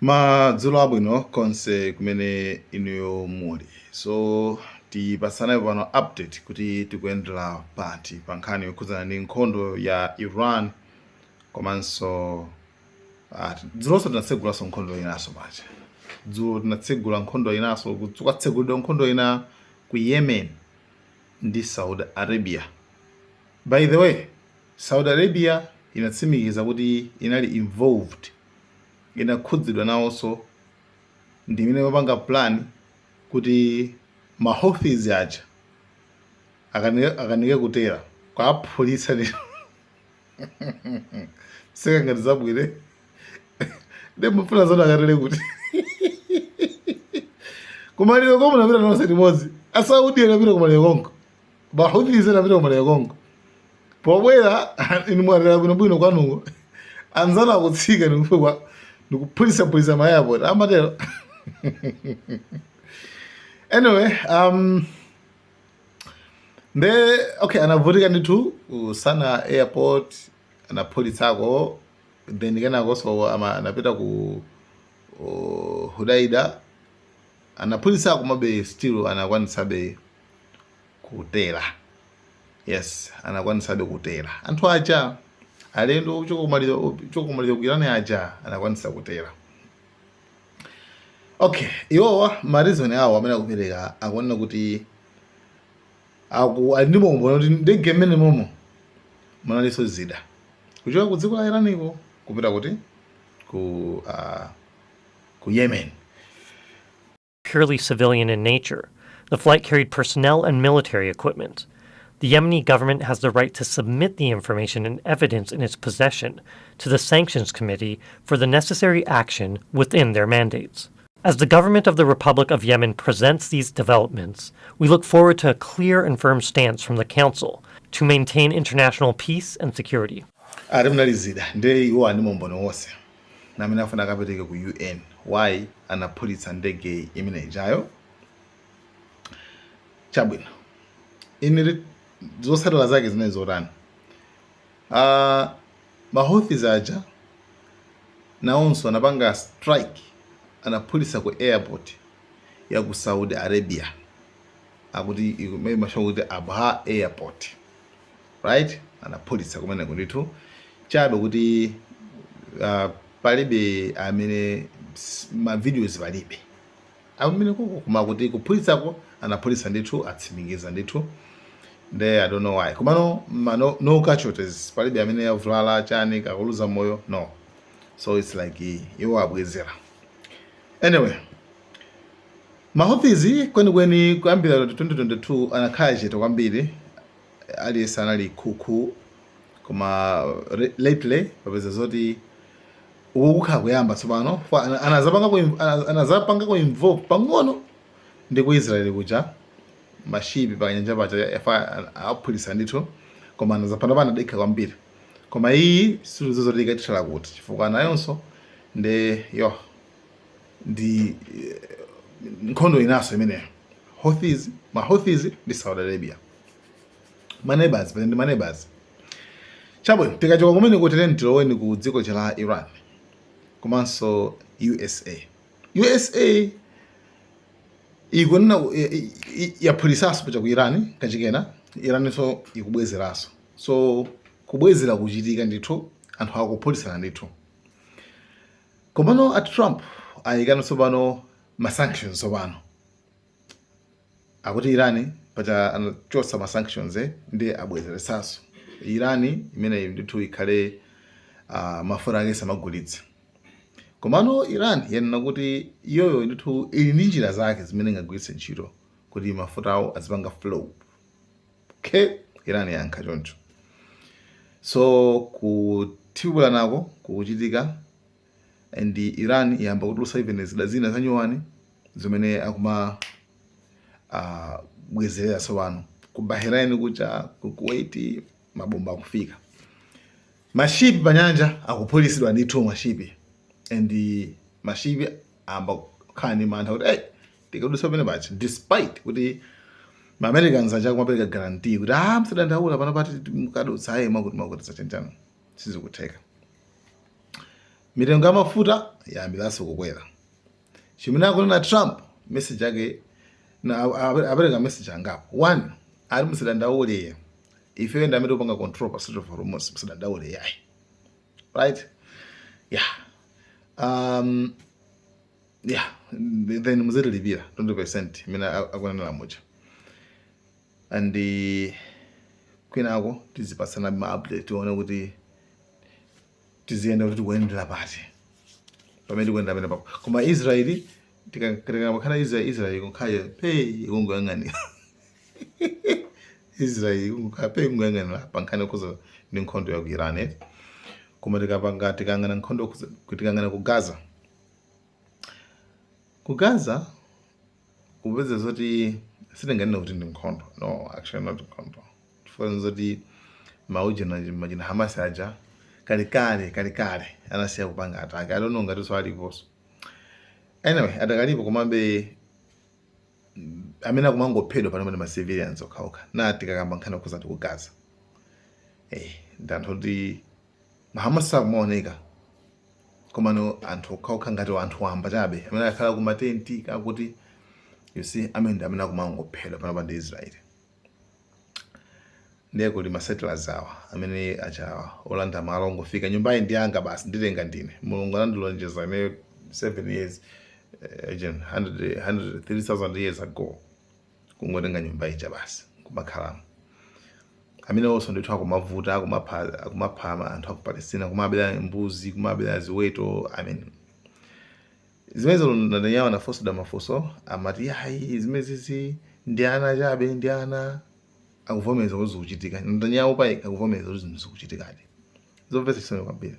Madzulo abwino konse kumene inuyo muli. So tipasanayo pano update kuti tikuyendera pati pa nkhani yokhudzana ndi nkhondo ya Iran komanso dzulonso tinatsegulanso nkhondo inanso paja. Dzulo tinatsegula nkhondo inanso, kwatsegulidwa nkhondo ina ku Yemen ndi Saudi Arabia. By the way, Saudi Arabia inatsimikiza kuti inali involved, inakhudzidwa nawonso, ndi imene imapanga plan kuti ma Houthis aja akanike kutera, kwaphulitsa ndi seka ngati zabwere ndi mafuna zona akatere kuti kumaliro komwe napita nonse limodzi. Asaudi anapita kumaliro konko, ma Houthis anapita kumaliro konko. Pobwera inu mwatera bwinobwino kwanuko, anzanu akutsika ndikuphulitsaphulitsa ma airport amatero. Anyway, nde okay, anavutika ndithu ku Sana airport, anaphulitsako. Then kenakonso anapita ku Hudaida, anaphulitsako, mabe still anakwanitsabe kutera. Yes, anakwanitsabe kutera. Anthu aja, alendo kuchoka kumaliro ku Iran aja, anakwanitsa kutera. Okay, iwowa ma reason awo amene akupereka, akuonena kuti ali ndi maumboni kuti ndege mmene momo munalinso zida kuchoka ku dziko la Iraniko kupita kuti ku Yemen. Purely civilian in nature. The flight carried personnel and military equipment. The Yemeni government has the right to submit the information and evidence in its possession to the Sanctions Committee for the necessary action within their mandates. As the government of the Republic of Yemen presents these developments, we look forward to a clear and firm stance from the Council to maintain international peace and security. Ati munali zida, ndiye iwo ali maumboni wonse namene afuna akapereke ku UN why anaphulitsa ndege imene ijayo. Chabwino, ine zotsatira zake zinali zotani? Ma Houthis aja nawonso anapanga strike, anaphulitsa ku airport ya ku Saudi Arabia, akuti imasha kuti Abha Airport, right? Anaphulitsa kumeneko ndithu, chabe kuti palibe amene ma videos palibe amene koko, koma kuti kuphulitsako anaphulitsa ndithu, atsimikiza ndithu. Nde I don't know why, komano no, no casualties, palibe amene avulala chani, kakuluza moyo, no. So it's like iwo abwezera. Anyway, ma Houthis kwenikweni kuyambira 2022 anakhala chete kwambiri, aliyense anali khukhu, koma lately papeza zoti uku kukhala kuyamba tsopano. Anazapanga ku involve pang'ono ndi ku Israel kuja, mashipi pa nyanja paja fa aphulitsa ndithu, koma anazapanda panadekha kwambiri. Koma iyi situzozoti ikatithala kuti, chifukwa nayonso ndi yo ndi nkhondo inaso imeneyo, Houthis, ma Houthis ndi Saudi Arabia, ma neighbors pene ndi ma neighbors. Chabwino, tikachoka kumene kuti tiloweni ku dziko la Iran komanso USA. USA ikunena yaphulisanso pacha ku Iran kachikena, Iraninso ikubwezeranso. So kubwezera kuchitika ndithu, anthu akuphulisana ndithu. Komano a Trump ayikana tsopano ma sanctions. Tsopano akuti Iran pacha anachotsa ma sanctions, ndi abwezeresanso Iran imeneyi ndithu, ikhale mafuta ake samagulitsa. Komano Iran yanena kuti iyoyo ndithu ili ndi njira zake zimene ingagwiritse ntchito kuti mafuta awo azipanga flow. Okay, Iran yankha choncho. So kuthibulanako kukuchitika, and Iran yamba kutulutsa even zida zina zanyuwani zimene akuma bwezerera tsopano ku Bahrain kucha, ku Kuwait mabomba akufika, mashipi pa nyanja akuphulisidwa ndithu mashipi, and mashipi amba kukhala ndi mantha kuti, "Hey, tikadutsa pamene paja," despite kuti ma Americans aja kumapereka guarantee kuti, "Ah, msadandaula, pano pati mukadutsa, ayi, mwakuti mwakuti zachanjano," sizikutheka. Mitengo ya mafuta yayambiranso kukwera. Chimene akunena Trump, message yake na apereka message angapo. One, ali musadandaule, ife ndi amene tikupanga control pa Strait of Hormuz, musadandaule yayi, right? Yeah, yeah, then muzitilipira 20% imene akunenera muja, and kwinako tizipatsana ma update, tione kuti tiziyenda kuti tikuyendera pati pamene tikuyendera pamene papo. Koma Israeli, tikamakhala Israel, Israel ikukhala pe ikungoyang'anira, Israel ikungokhala pe ikungoyang'anira pa nkhani yokhuza ndi nkhondo ya ku Iran, eh? Koma tikapanga, tikang'ana nkhondo tikang'ana ku Gaza, ku Gaza kupeza zoti sitinganene kuti ndi nkhondo. No, actually not nkhondo, chifukwa zoti maujena majina Hamas aja kalekale kalekale anasiya kupanga attack. I don't know ngati so aliponso. Anyway, adakalipo, komabe amene akumangophedwa pano ndi ma civilians okhaokha. Na tikakamba nkhani yokhuza ndi ku Gaza, ndi anthu kuti Hamas sakumaoneka, komano anthu okhaokha ngati anthu wamba chabe amene akhala ku matenti kakuti, you see, amene ndi amene akumangophedwa pano pa ndi Israeli. Ndiye kuli ma settlers awa amene achawa olanda malo, ongofika, nyumbayi ndi yanga basi, nditenga ndine, Mulungu anandilonjeza ine 7 years, 100 100 3000 years ago, kungotenga nyumba ija basi kumakhalamo. Amene onso ndithu akumavuta, akumapha anthu aku Palestina, kumabera mbuzi, kumabera ziweto. I mean, zimenezo Netanyahu anafunsidwa mafunso, amati hayi, zimenezizi ndi ana chabe, ndi ana. Akuvomereza kuti zikuchitika. Netanyahu payekha akuvomereza kuti zinthu zikuchitikadi. Zomvetsa chisoni kwambiri.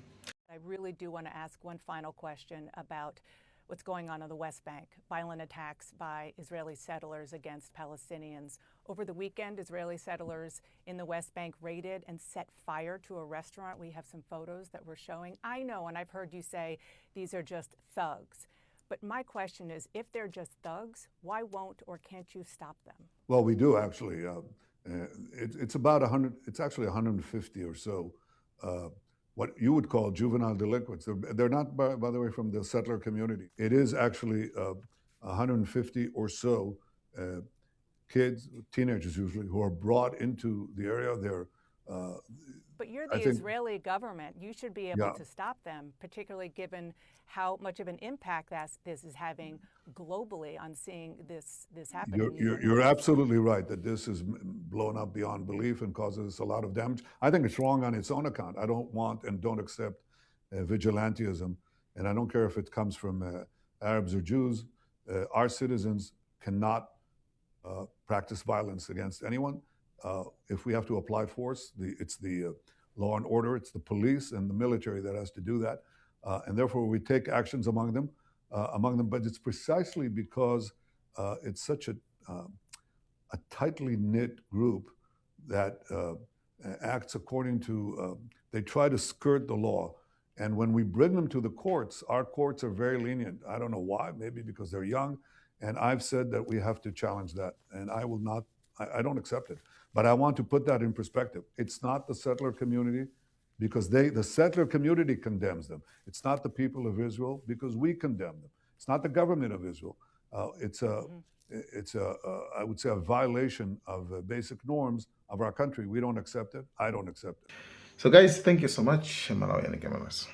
I really do want to ask one final question about what's going on in the West Bank, violent attacks by Israeli settlers against Palestinians. Over the weekend, Israeli settlers in the West Bank raided and set fire to a restaurant. We have some photos that we're showing. I know, and I've heard you say these are just thugs. But my question is, if they're just thugs, why won't or can't you stop them? Well, we do actually. It's about 100, it's actually 150 or so, what you would call juvenile delinquents. They're not, by the way, from the settler community. It is actually 150 or so kids, teenagers usually, who are brought into the area. They're But you're I the think- Israeli government. You should be able to stop them, particularly given how much of an impact that this is having globally on seeing this happen. You're absolutely right that this is blown up beyond belief and causes a lot of damage. I think it's wrong on its own account. I don't want and don't accept vigilantism, and I don't care if it comes from Arabs or Jews. Our citizens cannot practice violence against anyone. If we have to apply force, it's the law and order, it's the police and the military that has to do that. And therefore, we take actions among them. But it's precisely because it's such a tightly knit group that acts according to, they try to skirt the law. And when we bring them to the courts, our courts are very lenient. I don't know why, maybe because they're young. And I've said that we have to challenge that. And I will not, I don't accept it. But I want to put that in perspective. It's not the settler community, because the settler community condemns them. It's not the people of Israel, because we condemn them. It's not the government of Israel. It's a, I would say, a violation of basic norms of our country. We don't accept it. I don't accept it. So guys, thank you so much. Malawi and cameras.